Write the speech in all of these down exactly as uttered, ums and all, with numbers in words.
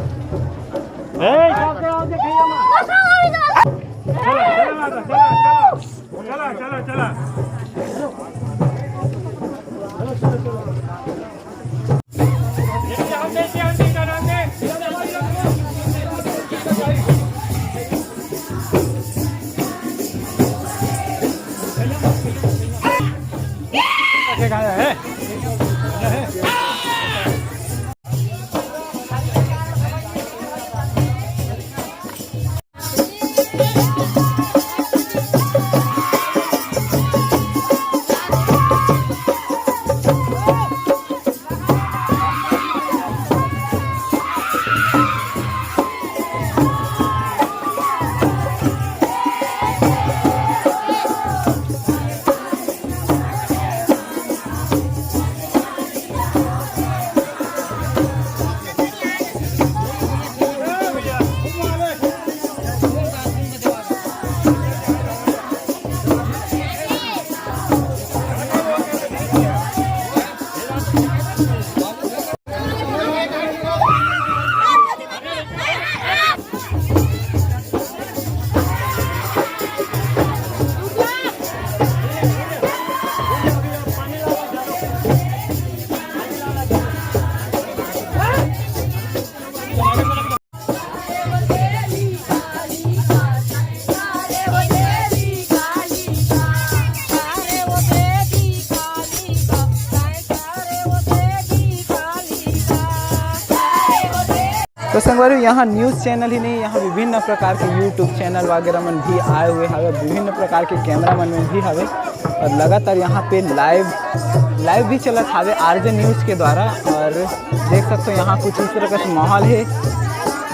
ए, चल, चल, आओ, देखिए, माँ। चला, चला, चला, चला। चला, चला, चला। यहाँ न्यूज़ चैनल ही नहीं, यहाँ विभिन्न प्रकार के YouTube चैनल वगैरह मन भी आए हुए हवे, विभिन्न प्रकार के कैमरा मन में भी हवे और लगातार यहाँ पे लाइव, लाइव भी चलत हवे आरजे न्यूज़ के द्वारा। और देख सकते हो यहाँ कुछ इस तरह का माहौल है,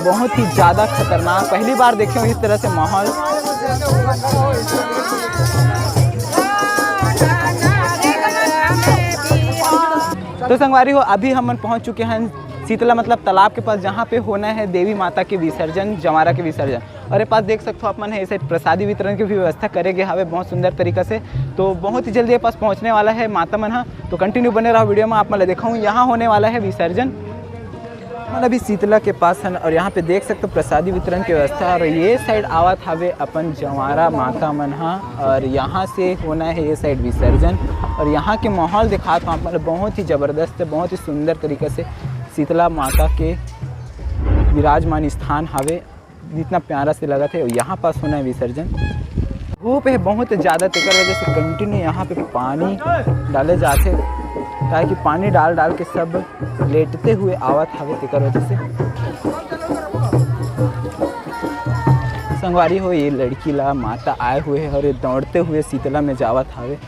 बहुत ही ज़्यादा खतरनाक, पहली बार देखे हूँ इस तरह से माहौल। तो संगवारी हो, अभी हमन पहुँच चुके हैं शीतला मतलब तालाब के पास, जहाँ पे होना है देवी माता के विसर्जन, जवारा के विसर्जन। और ये पास देख सकते हो आप मन है, इसे प्रसादी वितरण की भी व्यवस्था करे गए हवे बहुत सुंदर तरीका से। तो बहुत ही जल्दी ये पास पहुँचने वाला है माता मन हा, तो कंटिन्यू बने रहो वीडियो में, आप मन ला दिखाऊँ यहाँ होने वाला है विसर्जन। मन अभी शीतला के पास हन और यहाँ पे देख सकते हो प्रसादी वितरण की व्यवस्था। और ये साइड आवत हवे अपन जवारा माता मन हा, और यहाँ से होना है ये साइड विसर्जन। और यहाँ के माहौल दिखात हूँ आप मन ला, बहुत ही जबरदस्त है, बहुत ही सुंदर तरीका से शीतला माता के विराजमान स्थान हवे, जितना प्यारा से लगत है। और यहाँ पास होना है विसर्जन। धूप है बहुत ज़्यादा, तेकर वजह से कंटिन्यू यहाँ पे पानी डाले जाथे, ताकि पानी डाल डाल के सब लेटते हुए आवत हवे, तेकर वजह से। संगवारी हो, ये लड़की ला माता आए हुए है और ये दौड़ते हुए शीतला में जावत हवे।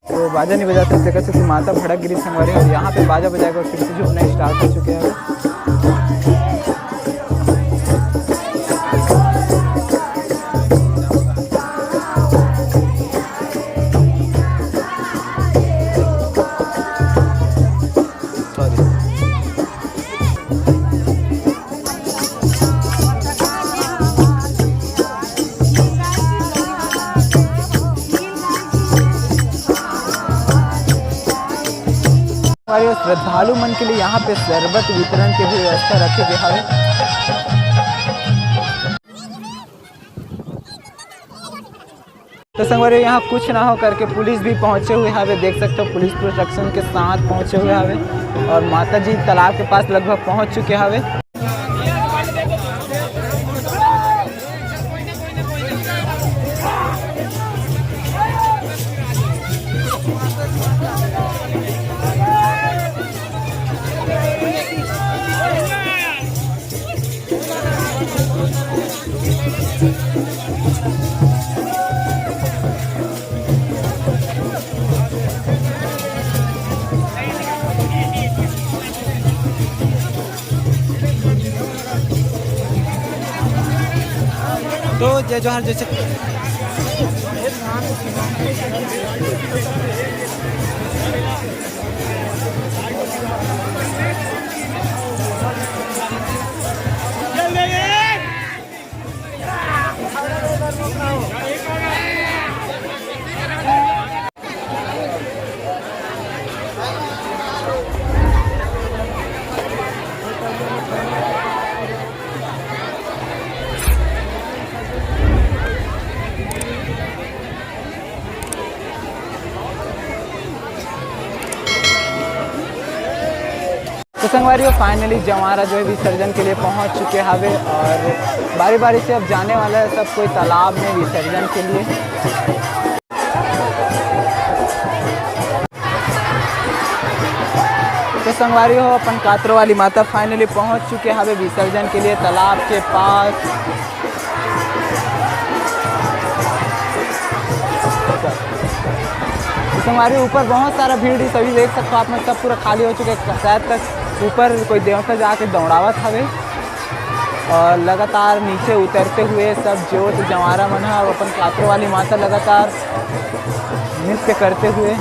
तो बाजा नहीं बजाते, तेकर से माता भड़क गिरी संगवारी, और यहाँ पे बाजा बजाएगा और फिर से झूमना स्टार्ट हो चुके हैं। सॉरी। हमारे श्रद्धालु मन के लिए यहाँ पे शरबत वितरण के भी व्यवस्था रखे गए हवे। तो संगवारी, यहाँ कुछ ना हो करके पुलिस भी पहुँचे हुए हवे, देख सकते हो पुलिस प्रोटेक्शन के साथ पहुँचे हुए हवे और माता जी तालाब के पास लगभग पहुँच चुके हवे। तो जय जोहार, जय छत्तीसगढ़। तो संगवारी हो, finally जवारा जो है विसर्जन के लिए पहुंच चुके हवे और बारी बारी से अब जाने वाला है सब कोई तालाब में विसर्जन के लिए। तो संगवारी हो, अपन कातरो वाली माता finally पहुंच चुके हवे विसर्जन के लिए तालाब के पास। तो संगवारी, ऊपर बहुत सारा भीड़ है, सभी देख सकते हो आप मन, सब पूरा खाली हो चुके हैं। शायद तक ऊपर कोई देवता जाके दौड़ावत हवे और लगातार नीचे उतरते हुए सब जोत जवारा मन ह और अपन कातरो वाली माता लगातार नृत्य करते हुए।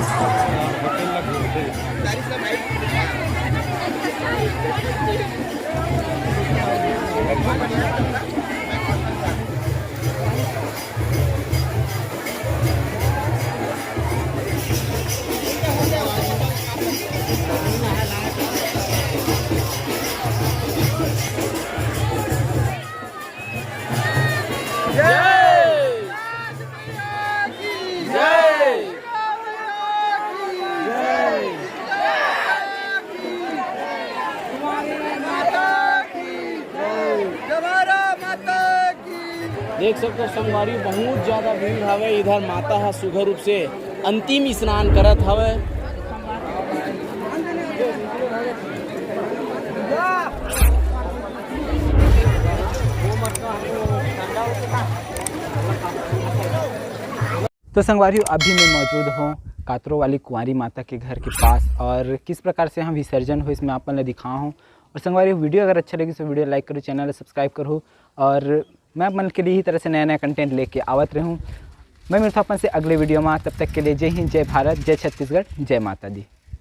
देख सकते हो संगवारी, बहुत ज्यादा भीड़ हवे। इधर माता ह सुघर रूप से अंतिम स्नान करत हवे। तो संगवारी हो, अभी मैं मौजूद हूँ कातरो वाली कुंवारी माता के घर के पास, और किस प्रकार से यहाँ विसर्जन होइस मैं आप मन ला दिखाहूँ। और संगवारी हो, वीडियो अगर अच्छा लगिस तो वीडियो like करो, चैनल ला subscribe करो, और मैं आप मन के लिए इही तरह से नया नया content लेके आवत रहूँ। मैं मिलता हूँ आप मन से अगले वीडियो में। तब तक के लिए जय हिंद, जय भारत, जय छत्तीसगढ़, जय माता दी।